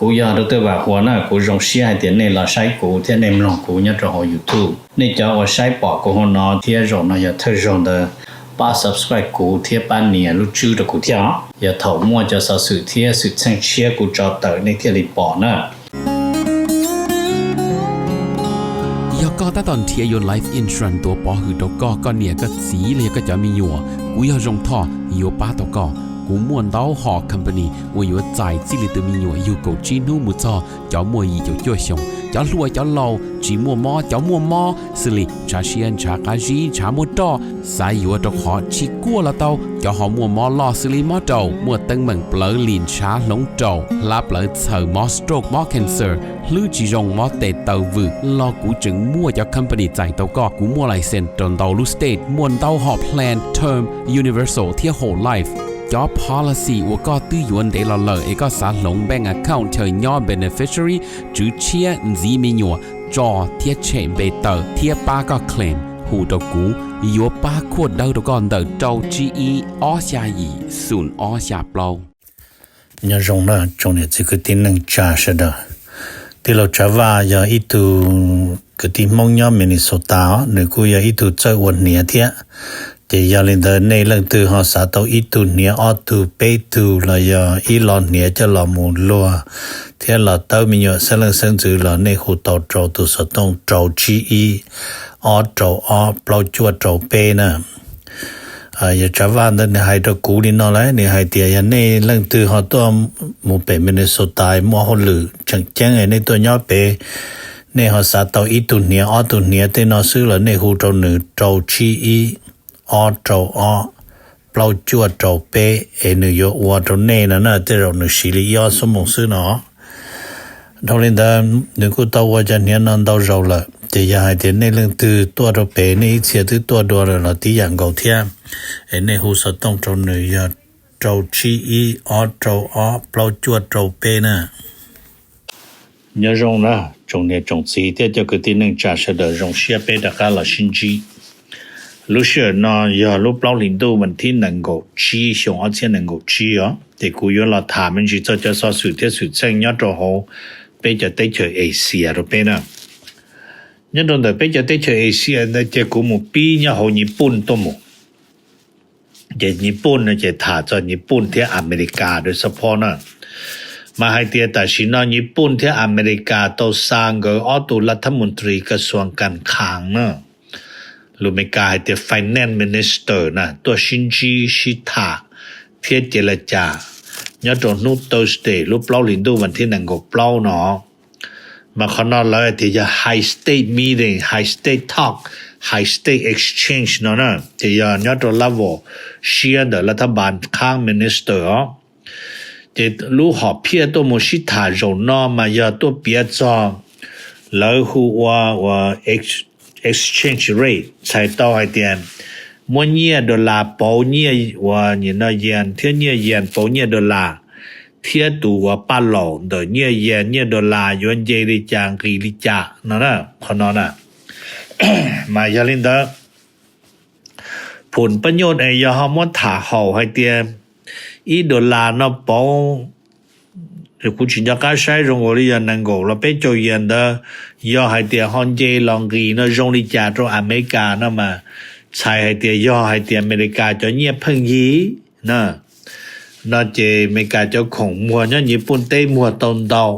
Kuv yog Dr. Vam Huas na, kuv zoo siab hais tias nej los saib kuv thiab nej mloog kuv nyob rau hauv YouTube. Nej cov uas saib pom kuv hauv no thiab zaum no yog thawj zaug ntawd, pab subscribe kuv thiab pab nias lub tswb rau kuv thiab os. Yog thaum muaj cov xov xwm thiab xwm txheej tshiab kuv tso tawm nej thiaj li pom na. Yog koj tab tom nrhiav yuav life insurance tuav pov hwm rau koj, koj niam koj txiv los yog koj cov me nyuam, kuv yog Zoo Thoj yuav pab tau koj. Kuv muaj ntau hom company uas yuav txais txij li tus me nyuam yug kaum tsib hnub mus txog cov muaj yim caum cuaj xyoos, cov hluas cov laus, tsis muaj mob cov muaj mob, xws li ntshav siab ntshav qab zib ntshav muaj roj, xav yuav rau qhov tsis kuaj los tau, cov ho muaj mob loj xws li mob raum, muaj teeb meem plawv lim ntshav hloov raum, hlab plawv txhaws, mob stroke mob cancer, hlwb tsis zoo mob tes taw vwm los kuv tseem muaj cov company txais tau koj. Kuv muaj license rau ntau lub state, muaj ntau hom plan term, universal thiab whole life. Cov policy uas koj twb yuav ntev los lawm es koj xav hloov bank account chaw nyob beneficiary, tswv tshiab, ntxiv me nyuam, tso thiab tshem npe tawm thiab pab koj claim, hu rau kuv, yuav pab khuaj dawb rau koj ntawm rau tsib ib ob xya yim xoom ob xya plaub. Nyob zoo na tsoom niam txiv kwv tij neej tsa sawv daws. Tij laug Tsav Vaj yog ib tug kwv tij Hmoob nyob Minnesota os, nws kuj yog ib tug txawj ua hniav thiab. Ces yog li ntawd nej leej twg ho xav tau ib tug hniav ob tug peb tug los yog ib lo hniav coj los mus luag thiab los tawb me nyuam xeeb leej xeeb ntxwv los nej hu tau rau tus xov tooj rau tsib ib ob rau ob plaub cuaj rau peb na. Yog Tsav Vaj ntawd nws hais rau kuv li no lawm, nws hais tias yog nej leej twg ho tuaj mus pem Minnesota muaj hauj lwm tseem ceeb nej tuaj nyob pem, nej ho xav tau ib tug hniav ob tug hniav tej no xwb los nej hu rau nws rau tsib ib ob rau ob plaub cuaj rau peb es nws yuav ua rau nej no na, tej zaum nws siv li ib ob xuab moos xwb no. Dhau li ntawd nws kuj tau ua cov hniav no ntau zaus lawm, ces yog hais tias nej leej twg tuaj rau pem nej ib txhia twb tuaj dua lawm los tib yam nkaus thiab, es nej hu xov tooj rau nws yog rau tsib ib ob rau ob plaub cuaj rau peb na. Nyob zoo na tsoom niam tsoom txiv thiab cov kwv tij neej tsa sawv daws, zoo siab peb rov qab los sib ntsib. Lub sij hawm no yog lub plaub hlis ntuj vas thib nees nkaum tsib xyoo ob txhiab nees nkaum tsib os, ces kuv yuav los tham me ntsis txog cov xov xwm thiab xwm txheej nyob rau hauv peb cov teb chaws Asia rau peb na. Nyob rau ntawm peb cov teb chaws Asia ntawd ces kuv mus pib nyob hauv Nyij Pooj tuaj mus. Ces Nyij Pooj no ces tham txog Nyij Pooj thiab Amelikas rau support na. Mas hais tias tam sim no Nyij Pooj thiab Amelikas tau xa nkawd ob tug lav thab mus tris kas xuas kas khas na, lus Amelikas hais tias finance minister na, tuaj sib ntsib sib tham thiab ce la cas nyob rau hnub Thursday lub plaub hlis ntuj vas thib nees nkaum plaub no. Mas qhov no lawv tias yog high state meeting, high state talk, high state exchange no na, ces yog nyob rau level siab ntawm lav thab npas khab minister os. Ces lub hom phiaj tuaj mus sib tham zaum no mas yog tuaj piav txog lawv hu ua ua exchange rate, txhais tau hais tias muab nyiaj dollar pauv nyiaj uas nim no yen thiab nyiaj yen pauv nyiaj dollar, thiab tus uas paj laum ntawm nyiaj yen nyiaj dollar yuav nce li cas nqis li cas no na, qhov no na. Mas yog li ntawd, phum paj nyuj es yog ho muab tham haum hais tias ib dollar no pauv, kuv tsis nco qab saib zoo nkaus li yog nees nkaum los peb caug yen ntawd, yog hais tias ho nce los nqis no zoo li cas rau Amelikas no mas, txhais hais tias yog hais tias Amelikas cov nyiaj pheej yig na, no ces Amelikas cov khoom muag nyob Nyij Pooj teb muag tau ntau.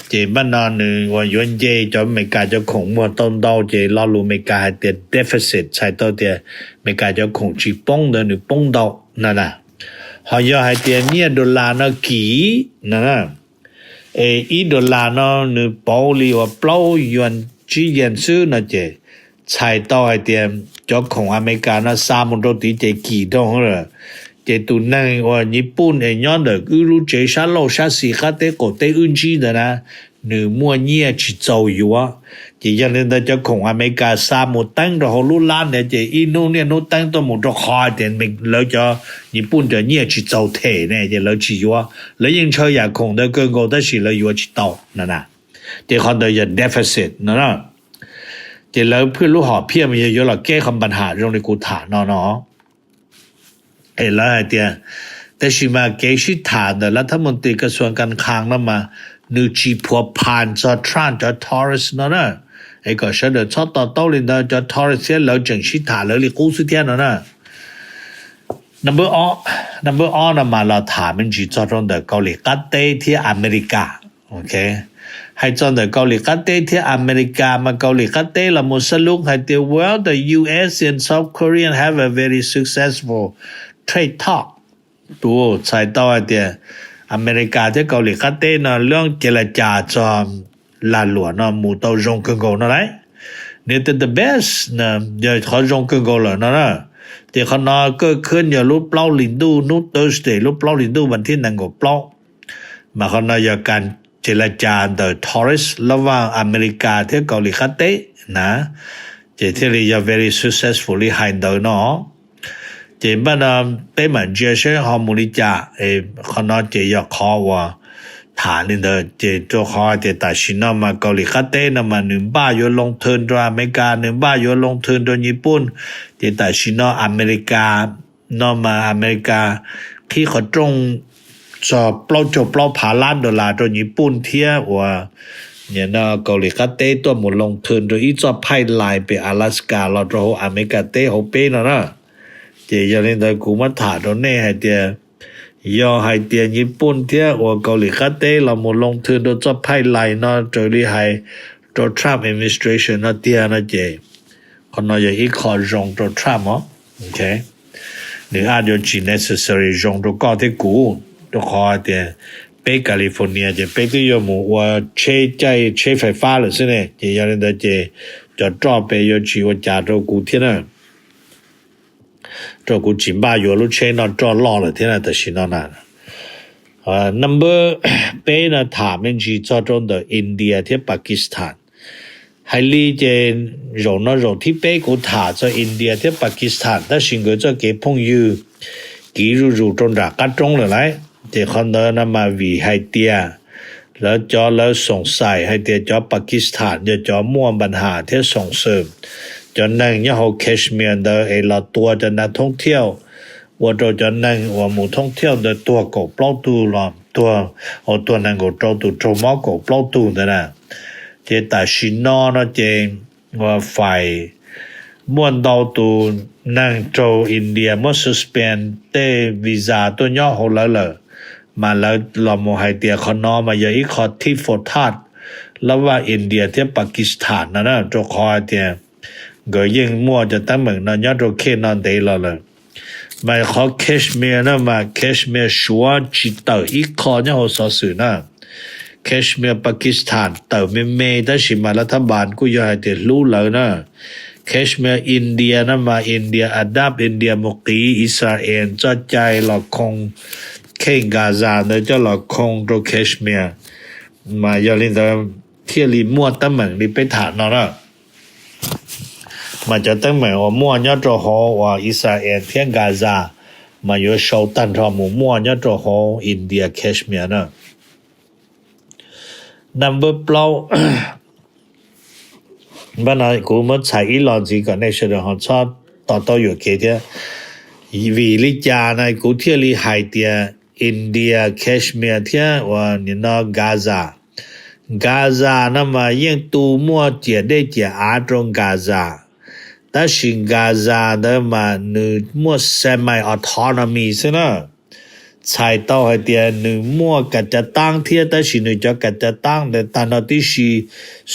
Ces npaj no nws uas yuav nce cov Amelikas cov khoom muag tau ntau, ces lo lus Amelikas hais tias deficit, txhais tau tias Amelikas cov khoom tsis poob ntawd nws poob ntau na na. Ho yog hais tias nyiaj dollar no kim na, es ib dollar no nws pauv li uas plaub yuan tsib yen xwb no ces txhais tau hais tias cov khoom Amelikas no xa mus rau tid ces kim rau lawm. Ces tus neeg uas Nyij Pooj es nyob ntawm wb lub tsev sab laug sab xis qab teb qaum teb wb ntsib ntawd na, nws muaj nyiaj tsis txaus yuav. Ces yog li ntawd cov khoom Amelikas xa mus teeb rau hauv lub lab ntawd ces ib hnub niaj hnub teeb tuaj mus rau qhov hais tias lawv cov Nyij Pooj cov nyiaj tsis txaus them ne ces lawv tsis yuav. Lawv yeej ntshaw yam khoom ntawd kawg nkaus tab sis lawv yuav tsis tau na. Ces qhov ntawd yog deficit no. Ces lawv phwj lub hom phiaj mas yog yuav los keb qhov npa ham zoo li kuv tham no no. Es lawv hais tias Tab sis mas kev sib tham ntawm lab thab mus tis kas xuas kas khas no mas nws tsis phuav phas txog Trump cov tourist no na. Es kom sawv daws txhob to taub li ntawd, cov tourist thiab lawv tseem sib tham lawv li qub xwb thiab no na. Number ob no mas los tham me ntsis txog rau ntawm Kaus Lim Qab Teb thiab Amelikas. Hais txog ntawm Kaus Lim Qab Teb thiab Amelikas mas Kaus Lim Qab Teb los mus xab lub hais tias, well, the U S and South Korea have a very successful trade talk. Tus txhais tau hais tias Amelikas thiab Kaus Lim Qab Teb no lub ces las cas txog lag luam no mus tau zoo kawg nkaus no lauj. Nws tias the best, yog qhov zoo kawg nkaus lawm no na. Ces qhov no kaj khwb yog lub plaub hlis ntuj, hnub Thursday lub plaub hlis ntuj vas thib nees nkaum plaub. Mas qhov no yog kas ces las cas ntawm tourist lab vaj Amelikas thiab Kaus Lim Qab Teb na. Ces thiaj li yog very successful li hais ntawd no. Ces npaj no peb mam ntsia seb ho mus li cas. Qhov no ces yog qhov uas tham li ntawd ces rau qhov tias tam sim no mas Kaus Lim Qab Teb no mas nws npaj yuav loo thw rau Amelikas, nws npaj yuav loo thw rau Nyij Pooj. Ces tam sim no Amelikas no mas Amelikas qhib qhov rooj txog plaub caug plaub phav lab dollar rau Nyij Pooj thiab uas nim no Kaus Lim Qab Teb tuaj mus loo thw rau ib txoj pipeline pem Alaska los rau hauv Amelikas teb hauv peb no na. Ces yog li ntawd kuv muab tham rau nej hais tias yog hais tias Nyij Pooj thiab uas Kaus Lim Qab Teb los mus loo thw rau txoj pipeline no raws li hais rau Trump administration no tiag no ces qhov no yog ib qho zoo rau Trump os. Nws a yuav tsis necessary zoo rau koj thiab kuv, rau qhov tias peb California ces peb twb yuav mus ua tsheb caij tsheb fais fab lawm xwb ne. Ces yog li ntawd ces cov roj pem yuav tsis ua cas rau kuv thiab na. Rau kuv tsis npaj yuav lub tsheb noj roj loj lawm thiab na tam sim no na. Number peb no tham me ntsis txog rau ntawm India thiab Pakistan. Hais li ces zaum no zaum thib peb kuv tham txog India thiab Pakistan, tab sis nkawd txoj kev phooj ywg kiv zuj zus rau nram qab roob lawm lauj. Ces qhov ntawd no mas vim hais tias lawv cov lawv xoom xais hais tias cov Pakistan yog cov muaj npa nham thiab xoom xwm cov neeg nyob hauv Kashmir ntawd es los tua cov nav thoob thiauj, ua rau cov neeg uas mus thoob thiauj ntawd tuag kaum plaub tug los tuag, uas tuag nees nkaum rau tus raug mob kaum plaub tug ntawd na. Ces tam sim no no ces uas fais muaj ntau tus neeg raug India muab suspend tej visa tuaj nyob hauv lawv lawm, mas lawv los mus hais tias qhov no mas yog ib qho tit for tat lab vaj India thiab Pakistan no na, rau qhov hais tias nkawd yeej muaj cov teeb meem no nyob rau case no ntev los lawm. Mas qhov Kashmir no mas Kashmir Suav tsis tawm ib qho nyob hauv xov xwm na. Kashmir Pakistan tawm me me tab sis mas lawv thab npas kuj yog hais tias hlub lawv na. Kashmir India no mas India adapt, India mus qiv Israel txoj cai los khoo case Gaza ntawd coj los khoo rau Kashmir. Mas yog li ntawd thiaj li muaj teeb meem li peb tham no na. Mas cov teeb meem uas muaj nyob rau hauv uas Israel thiab Gaza mas yuav sau tag nrho mus muaj nyob rau hauv India Kashmir na. Number plaub, npaj no kuv muab txhais ib lo ntxiv kom nej sawv daws ho txhob to taub yuam kev thiab. Vim li cas na kuv thiaj li hais tias India Kashmir thiab uas nim no Gaza, Gaza no mas yeej tu muaj ciam dej ciam av rau Gaza, tab sis Gaza ntawd mas nws muaj semi autonomy xwb na. Txhais tau hais tias nws muaj kav cav taab thiab, tab sis nws cov kav cav taab ntawd tag nrho tib si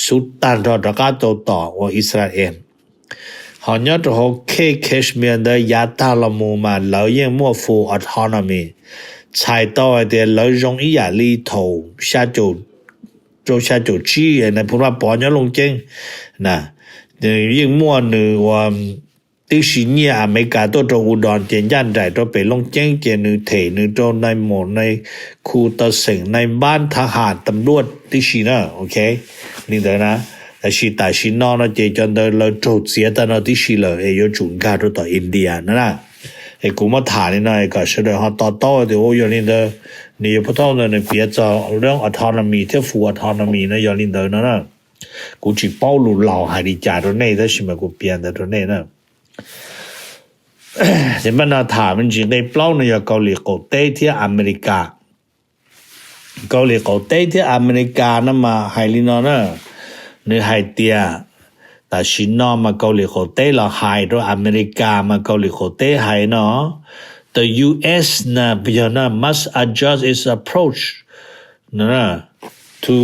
xuv tag nrho rov qab rau tom uas Israel. Ho nyob rau hauv case Kashmir ntawd yav tag los mus mas lawv yeej muaj full autonomy. Txhais tau hais tias lawv zoo ib yam li thaum rau xya caum tsib Nais Phoo Vaj Pov nyob Looj Ceeb na, yeej muaj nws uas tib si nyiaj Amelikas tuaj rau Udon ces ncaj nraim rau pem Looj Ceeb ces nws them nws rau nai mom nai khu taw xeem nai npab thav ham tam luaj tib si na, ok. Li ntawd na, tab sis tam sim no no ces cov ntawd lawv raug txiav tag nrho tib si lawm es yuav tsum nkag rau tom India na na. Es kuv muab tham li no es kom sawv daws ho to taub tias ua yog li ntawd, nws yuav pub thauj ntawd nws piav txog lub autonomy thiab full autonomy no yog li ntawd no na. Kuv tsis paub lus laus hais li cas rau nej tab sis mas kuv piav ntawd rau nej na. Ces npaj no tham me ntsis nqe plaub no yog Kaus Lim Qaum Teb thiab Amelikas. Kaus Lim Qaum Teb thiab Amelikas no mas hais li no na, nws hais tias tam sim no mas Kaus Lim Qaum Teb los hais rau Amelikas mas Kaus Lim Qaum Teb hais no, the U S na yog na must adjust its approach to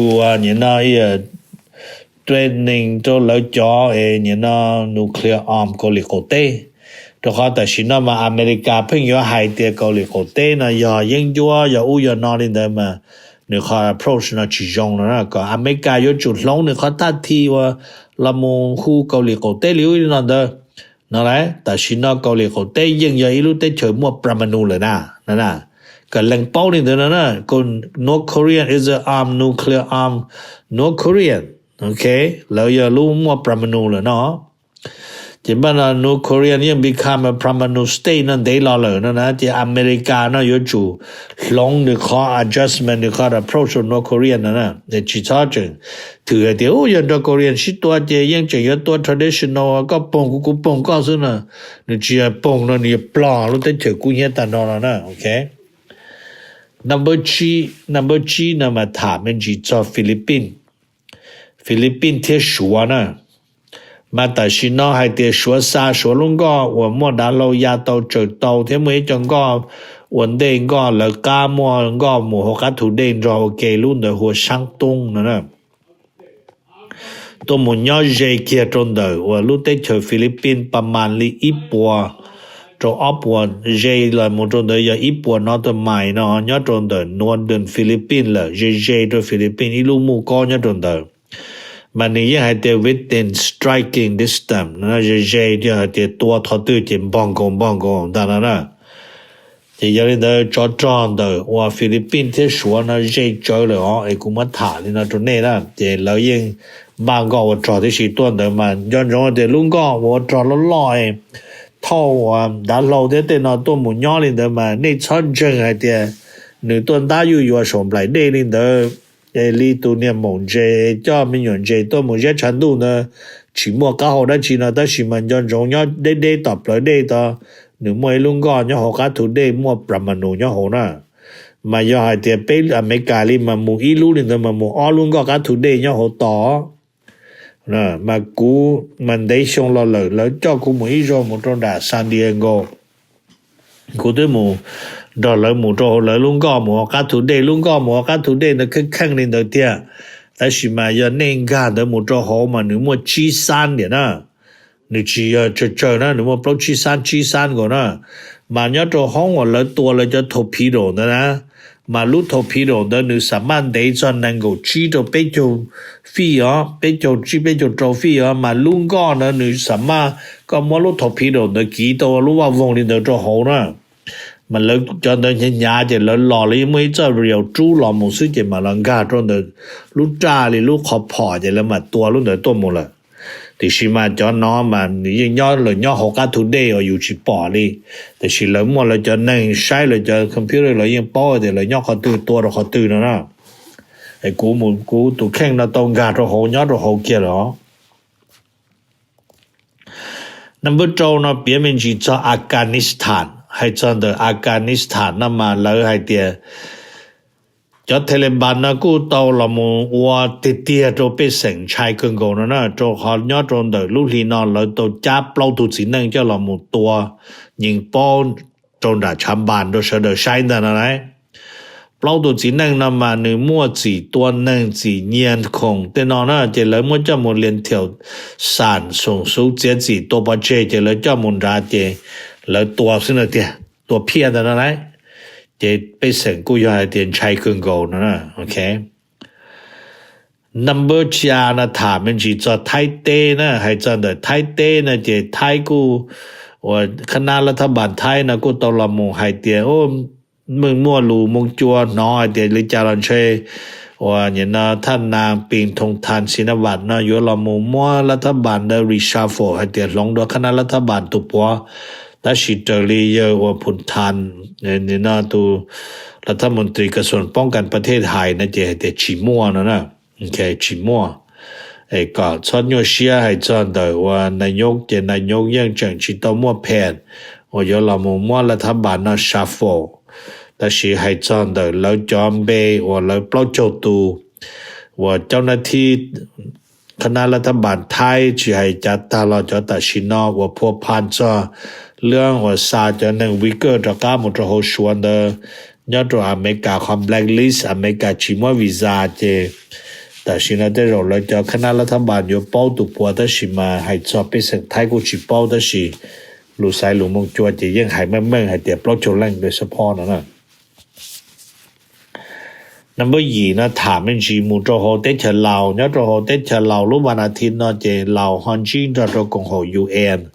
threatening rau lawv cov es nim no nuclear arm Kaus Lim Qaum Teb. Rau qhov tam sim no mas Amelikas pheej yuav hais tias Kaus Lim Qaum Teb no yog yeeb ncuab yog ub yog no li ntawd mas nws qhov approach no tsis zoo no na, kom Amelikas yuav tsum hloov nws qhov thaj thim uas los mus hu Kaus Lim Qaum Teb li ub li no ntawd. No las tam sim no Kaus Lim Qaum Teb yeej yog ib lub teb chaws muaj pramanu lawm na, kom leej paub li ntawd no na, North Korea is a arm, nuclear arm, North Korea, ok, lawv yog lub muaj pramanu lawm no. Ces npaj no North Korea yeej become a pramanu state no ntev los lawm no na, ces Amelikas no yuav tsum hloov nws qhov adjustment, nws qhov approach rau North Korea no na. Tsis txhob tseem thwm hais tias yog nrog Korea sib tua ces yeej tseem yuav tua traditional, koj poog kuv, kuv poog koj xwb no. Nws tsis yog poog no, nws yuav plog lub teb chaws kub hnyiab tag nrho no na, ok. Number tsib, number tsib no mas tham me ntsis txog Philippines. Philippines thiab Suav na, mas tam sim no hais tias Suav xa Suav lub nkoj uas muaj dav hlau ya tau tsaws tau thiab muaj ib co nkoj ua ntej nkoj lawv qab, muaj nkoj mus hauv qab thu dej nrog ua ke, lub ntawd hu ua Sab Toob no na, tuaj mus nyob ze kiag rau ntawm uas lub teb chaws Philippines pa mas li ib puas rau ob puas, ze los mus rau ntawd yog ib puas nautic mile no, nyob rau ntawm northern Philippines lawm, ze ze rau Philippines ib lub muj kob nyob rau ntawd. Mas nws yeej hais tias within striking distance, ze ze yog hais tias tua qhov twg ces npog nkaus npog nkaus ntag no na. Ces yog li ntawd tsov rog ntawm uas Philippines thiab Suav no ze tsawv lawm os, es kuv muab tham li no rau nej na. Ces lawv yeej npaj nkoj ua rog tib si tuaj ntawd mas nco ntsoov tias lub nkoj uas ua rog loj loj, thauj uas dav hlau thiab tej no tuaj mus nyob li ntawd mas nej txhob ntseeg hais tias nws tuaj ntab yuj yuav saum nplaim dej li ntawd. Es li tus niag maum ntses coj me nyuam ntses tuaj mus ziab tshav ntuj ntawd, tsis muaj qab hau dab tsi no, tab sis mas nco ntsoov nyob deb deb tom plawv dej tod, nws muaj ib lub nkoj nyob hauv qab thu dej muaj pramanu nyob hauv na. Mas yog hais tias peb Amelikas li mas mus ib lub li ntawd mas mus ob lub nkoj qab thu dej nyob hauv tos. Mas kuv mas ntev xyoo los lawm, lawv coj kuv mus ib zaug mus rau nram San Diego. Kuv twb mus nrog lawv mus rau hauv lawv lub nkoj mus hauv qab thu dej, lub nkoj mus hauv qab thu dej ntawd kheej kheej li ntawd tiag. Tab sis mas yog nej nkag ntawd mus rau hauv mas nws muaj tsib xab tiam na. Nws tsis yog tsawg tsawg na, nws muaj plaub tsib xab, tsib xab nkaus na. Mas nyob rau hoob uas lawv tua lawv cov torpedo ntawd na, mas lub torpedo ntawd nws xam maj ntev txog nees nkaum tsib rau peb caug feet os, peb caug tsib peb caug rau feet os, mas lub nkoj ntawd nws xam maj, koj muab lub torpedo ntawd kiv tau lub vaj voog li ntawd rau hauv na. Mas lawv cov ntawd hnyav hnyav ces lawv los lawv yeej muaj ib txoj radio rub los mus xwb ces mam los nkag rau ntawm lub raj li lub qhov phom ces lawv mam tua lub ntawd tuaj mus lawm. Tiam sis mas cov no mas nws yeej nyob lawm nyob hauv qab thu dej uas yus tsis pom li. Tiam sis lawv muaj lawv cov neeg saib lawv cov computer lawv yeej paub tias lawv nyob qhov twg tua rau qhov twg no na. Kuv mus kuv tus kheej no tau nkag rau hauv nyob rau hauv kiag lawm os. Number rau no piav me ntsis txog Afghanistan, hais txog ntawm Afghanistan no mas lawv hais tias cov Taliban no kuj tau los mus ua tiag tiag rau pej xeem ntshai kawg nkaus no na, rau qhov nyob rau ntawm lub hli no lawv tau cab plaub tug txiv neej coj los mus tua nyees paub rau nram tshav npas rau sawv daws saib ntag no lauj. Plaub tug txiv neej no mas nws muaj txim tua neeg txim nyiag khoom tej no na, ces lawv muab coj mus lias thiaum xam xoom xuv txiav txim tua pov tseg ces lawv coj mus nrad ces lawv tua xwb no tiag, tua phiaj ntag no lauj. Ces pej xeem kuj yog hais tias ntshai kawg nkaus no na. Number tsib no tham me ntsis txog Thaib teb na, hais txog ntawm Thaib teb no ces Thaib kuj uas khab nab lab thab npas Thaib no kuj tau los mus hais tias meej muaj lus moo cua hnov hais tias li cas los ntshe uas nim no thaj nas Pis Thoos Thas Xis Nas Vas no yuav los mus muab lab thab npas ntawd reshuffle hais tias hloov dua khab nab lab thab npas tus puav, tab sis raws li yawg uas Phum Thas no tus lab thab mus tris kas xuas poob kas pas thej hais no ces hais tias tsis muaj no na. Tsis muaj. Kom txhob nyuaj siab hais txog ntawm uas nas nyob ces nas nyob yeej tseem tsis tau muaj phem uas yuav los mus muab lav thab npas no shuffle. Tab sis hais txog ntawm lawv cov npe uas lawv plaub caug tus uas cab nab thib qhab nab lav thab npas Thaib tsis hais cav tag los cov tam sim no uas phua pha txog lub uas xa cov neeg Uyghur rov qab mus rau hauv Suav ntawd nyob rau Amelikas qhov blacklist, Amelikas tsis muab visa ces tam sim no tej zaum lawv cov qhab nab lav thab npas yuav paub tus puav tab sis mas hais txog pej xeem Thaib kuj tsis paub tab sis lus xaiv lus moo cua ces yeej hais meej meej hais tias plaub caug leej rau support no na. Number yim no tham me ntsis mus rau hauv teb chaws Laus. Nyob rau hauv teb chaws Laus lub vas nas thiv no ces Laus ho ntsib nrog rau koom haum U N,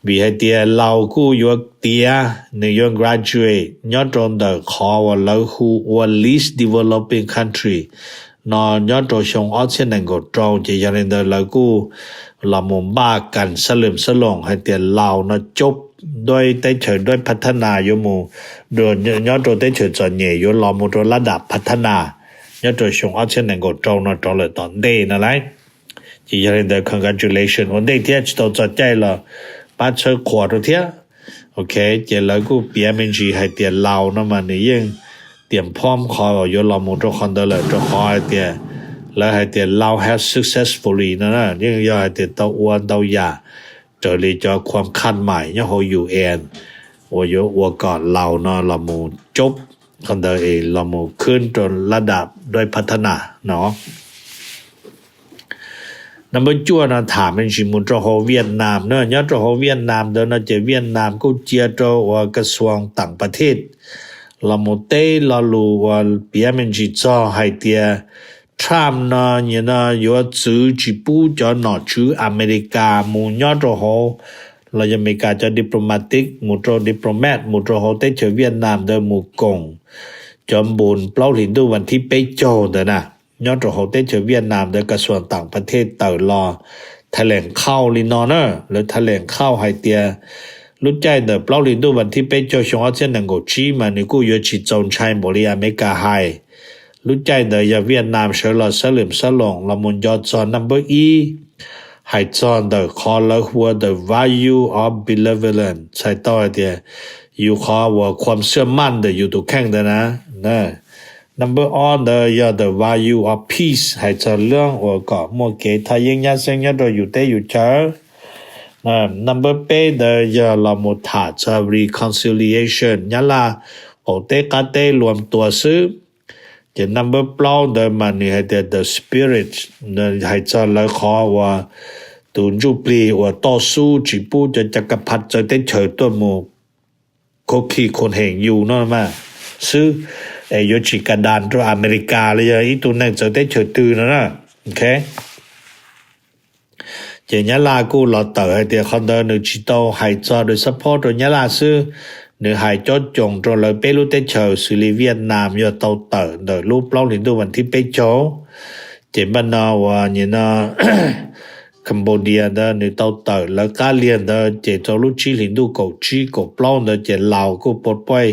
vim hais tias Laus kuj yuav tiav, nws yuav graduate nyob rau ntawm qhov uas lawv hu ua least developing country no nyob rau xyoo ob txhiab nees nkaum rau. Ces yog li ntawd lawv kuj los mus npaj kas xab lwm xab loos hais tias Laus no coob duab teb chaws duab phav thab nas yuav mus nyob rau teb chaws txom nyem yuav los mus rau lab dam phav thab nas nyob rau xyoo ob txhiab nees nkaum rau no rov lawm tom ntej no lauj. Ces yog li ntawd congratulation ua ntej thiab tsis tau txog caij los pab txhawb qhuas rau thiab. Ok, ces lawv kuj piav me ntsis hais tias Laus no mas nws yeej tiam phom qhov uas yuav los mus rau qhov ntawd lawm rau qhov hais tias lawv hais tias Laos have successfully no yeej yog hais tias tau ua ntau yam raws li cov khuam khaj mais nyob hauv U N uas yuav ua kom Laos no los mus coob qhov ntawd es los mus khwb rau lab dam duab phav thab nas no. Number cuaj no tham me ntsis mus rau hauv Vietnam na. Nyob rau hauv Vietnam ntawd no ces Vietnam kuj cia rau uas kas xuas tam pas thej los mus teb lo lus uas piav me ntsis txog hais tias Trump no nyias no yuav txwv tsis pub cov nom tswv Amelikas mus nyob rau hauv los yog Amelikas cov diplomatic mus rau diplomat mus rau hauv teb chaws Vietnam ntawd mus koom cov npun plaub hlis ntuj vas thib peb caug ntawd na. Nyob rau hauv teb chaws Vietnam ntawd kas xuas tam pas thej tawm los thaj lees khauj li no na. Lawv thaj lees khauj hais tias lub caij ntawm plaub hlis ntuj vas thib peb caug xyoo ob txhiab nees nkaum tsib mas nws kuj yuav tsis txaus ntshai npaum li Amelikas hais. Lub caij ntawd yog Vietnam sawv los xab lwm xab loos los mus nco txog number ib, hais txog ntawm qhov lawv hu ua the value of benevolence, txhais tau hais tias yus qhov uas khuam xwb maj ntawm yus tus kheej ntawd na. Number ob ntawd yog the value of peace, hais txog lub uas kom muaj kev thaj yeeb nyab xeeb nyob rau yus teb yus chaw. Number peb ntawd yog los mus tham txog reconciliation, Nyab Laj qaum teb qab teb luam tua xwb. Ces number plaub ntawd mas nws hais tias the spirit, hais txog lawv qhov uas tus ntsuj plig uas toj xub tsis pub cov caj kab phaj txawv teb chaws tuaj mus kho khi khuam heem yus no mas xwb, es yuav tsis ka das rau Amelikas los yog ib tug neeg txawv teb chaws twg no na. Ok. Ces Nyab Laj kuj los tawm hais tias qhov ntawd nws tsis tau hais txog rau support rau Nyab Laj xwb, nws hais cob coos rau lawv peb lub teb chaws xws li Vietnam yog tau tawm ntawm lub plaub hlis ntuj vas thib peb caug. Ces npaj no uas nim no Cambodia ntawd nws tau tawm lawv qab liag ntawd ces rau lub tsib hlis ntuj kaum tsib kaum plaub ntawd ces Laos kuj pov poij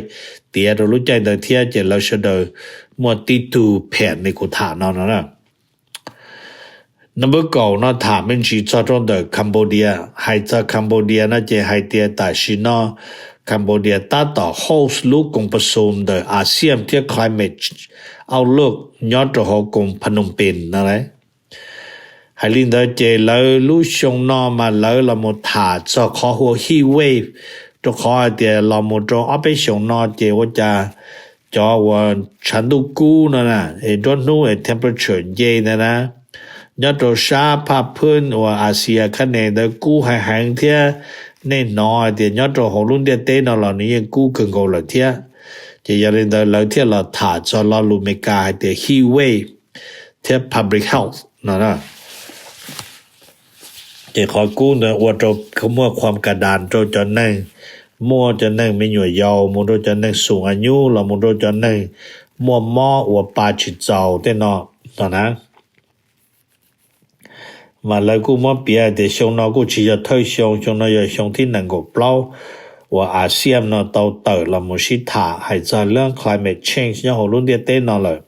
tiav rau lub caij ntawd thiab ces lawv sawv daws muaj tib tug phem li kuv tham no no na. Number kaum no tham me ntsis txog rau ntawm Cambodia. Hais txog Cambodia no ces hais tias tam sim no Cambodia tab tom host lub koom pas xum ntawm ASEAN thiab Climate Outlook nyob rau hauv koom Phnom Penh no. Hais li ntawd ces lawv lub xyoo no mas lawv los mus tham txog qhov hu ua heat wave, rau qhov hais tias los mus rau ob peb xyoos no ces ua cas cov uas tshav ntuj kub no na, es nruab hnub es temperature nce ntawd na, nyob rau sab phaj phwb uas Asia khab nes ntawd kub heev heev thiab. Nej hnov hais tias nyob rau hauv lub ntiaj teb no los nws yeej kub kawg nkaus lawm thiab. Ces yog li ntawd lawv thiaj los tham txog lo lus Meskas hais tias heat wave thiab public health no. Ces qhov kub ntawd ua rau muaj khuam ka das rau cov neeg, muaj cov neeg me nyuam yaus mus rau cov neeg xum a nyub los mus rau cov neeg muaj mob ua pa tsis txaus tej no no na. Mas lawv kuj muab piav tias xyoo no kuj tsis yog thawj xyoo, xyoo no yog xyoo thib nees nkaum plaub uas ASEAN no tau tawm los mus sib tham hais txog lub climate change nyob hauv lub ntiaj teb no lawm.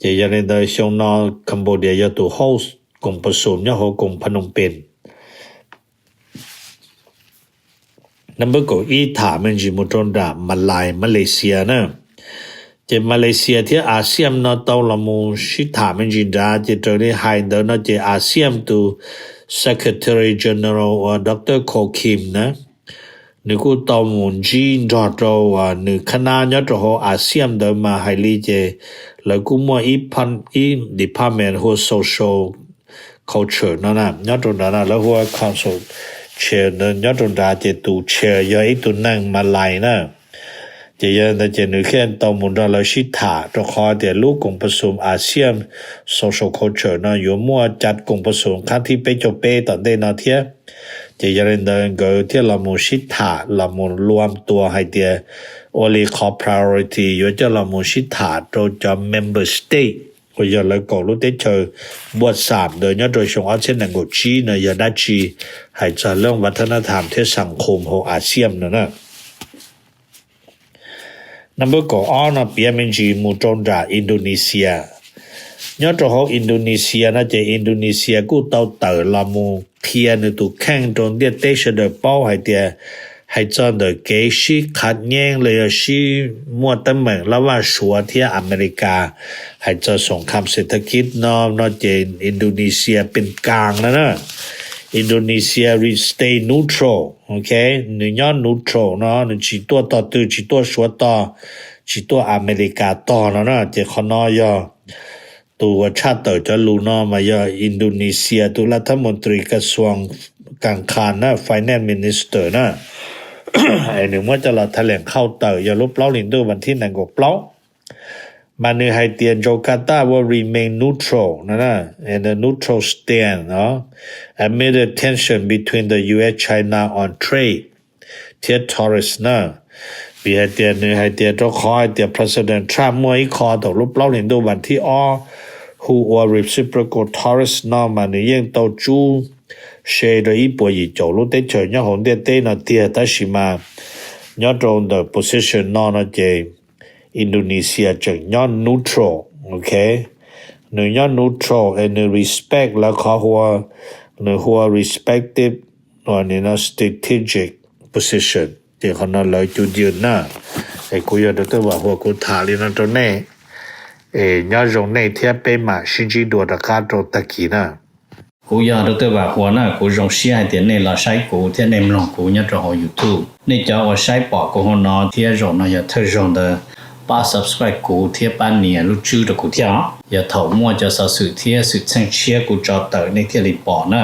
Ces yog li ntawd xyoo no Cambodia yog tus host koom pas xum nyob hauv koom Phnom Penh. Number kaum ib tham me ntsis mus rau nram Malais, Malaysia na. Ces Malaysia thiab ASEAN no tau los mus sib tham me ntsis nrad, ces raws li hais ntawd no ces ASEAN tus Secretary General uas Dr Kho Kim na, nws kuj tau mus ntsib nrog rau nws khab nab nyob rau hauv ASEAN ntawd mas hais li ces lawv kuj muaj ib department hu ua social culture no na, nyob rau nrad na, lawv hu ua council chair nyob rau nrad, ces tus chair yog ib tug neeg Malais na. Ces yog ntawd ces nws thiaj tau mus nrog lawv sib tham, rau qhov tias lub koom pas xum ASEAN social culture no yuav muaj cav koom pas xum qhab thib peb caug peb tom ntej no thiab. Ces yog li ntawd nkawd thiaj los mus sib tham, los mus luam tua hais tias ua li qhov priority yuav coj los mus sib tham rau cov member state uas yog lawv kaum lub teb chaws npuaj xam ntawd nyob rau xyoo ob txhiab nees nkaum tsib no yog dab tsi, hais txog lub vaj thab nab tham thiab xam khum hauv ASEAN no na. Number kaum ob no piav me ntsis mus rau nram Indonesia. Nyob rau hauv Indonesia no ces Indonesia kuj tau tawm los mus qhia nws tus kheej rau ntiaj teb sawv daws paub hais tias hais txog ntawm kev sib qhav nyeeb los yog sib muaj teeb meem lab vaj suav thiab Amelikas, hais txog xoom kham xes tha kib no no ces Indonesia pes kaas no na. Indonesia stay neutral, ok, nws nyob neutral no, nws tsis tuaj tog twg, tsis tuaj suav tog, tsis tuaj Amelikas tog no na. Ces qhov no yog tus uas tshaj tawm cov lus no mas yog Indonesia tus laj thab mus tris kas xuas kas khas na, finance minister na, nws muab coj los tha leem khauj tawm yog lub plaub hlis ntuj vas thib nees nkaum plaub. Mas nws hais tias Jakarta will remain neutral no, neutral stance no, amid the tension between the U S China on trade thiab tourist na. Vim hais tias nws hais tias rau qhov hais tias President Trump muaj ib qho thaum lub plaub hlis ntuj vas thib ob hu ua reciprocal tourist no mas nws yeej tau tsub se rau ib puas yim caum lub teb chaws nyob hauv ntiaj teb no tiag, tab sis mas nyob rau ntawm position no no ces Indonesia tseem nyob neutral, ok. Nws nyob neutral es nws respect lawv qhov hu ua, nws hu ua respective strategic position. Ces qhov no lawv cus ywm na. Es kuv yog Dr. Vam Huas kuv tham li no rau nej. Es nyob zoo nej thiab peb mam sib ntsib dua rov qab rau tag kis na. Kuv yog Dr. Vam Huas na, kuv zoo siab hais tias nej los saib kuv thiab nej mloog kuv nyob rau hauv YouTube. Nej cov uas saib pom kuv hauv no thiab zaum no yog thawj zaug ntawd, pab subscribe kuv thiab pab nias lub tswb rau kuv thiab os. Yog thaum muaj cov xov xwm thiab xwm txheej tshiab kuv tso tawm nej thiaj li pom na.